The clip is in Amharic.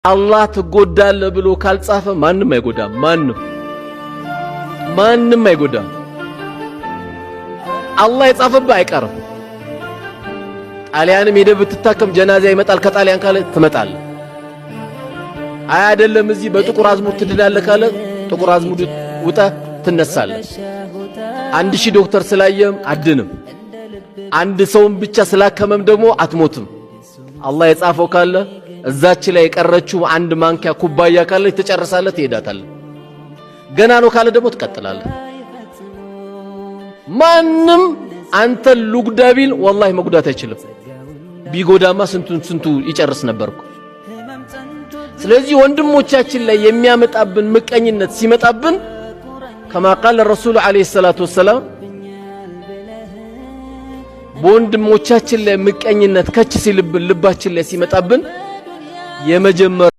አላህ ትጎዳለህ ብሎ ካልጻፈ ማንም አይጎዳም። ማንም ማንም አይጎዳም። አላህ የጻፈብህ አይቀርም። ጣሊያንም ሄደህ ብትታከም ጀናዛ ይመጣል ከጣሊያን ካለ ትመጣለህ። አይ አይደለም እዚህ በጥቁር አዝሙድ ትድናለህ ካለ ጥቁር አዝሙድ ውጠህ ትነሳለህ። 1000 ዶክተር ስላየም አድንም። አንድ ሰውን ብቻ ስላከመም ደግሞ አትሞትም። አላህ የጻፈው ካለ እዛች ላይ የቀረችው አንድ ማንኪያ ኩባያ ካለች ትጨርሳለህ፣ ትሄዳታለህ። ገና ነው ካለ ደግሞ ትቀጥላለህ። ማንም አንተን ልጉዳ ቢል ወላሂ መጉዳት አይችልም። ቢጎዳማ ስንቱን ስንቱ ይጨርስ ነበርኩ። ስለዚህ ወንድሞቻችን ላይ የሚያመጣብን ምቀኝነት ሲመጣብን كما قال الرسول عليه الصلاة والسلام በወንድሞቻችን ላይ ምቀኝነት ከች ሲልብን ልባችን ላይ ሲመጣብን የመጀመሪያው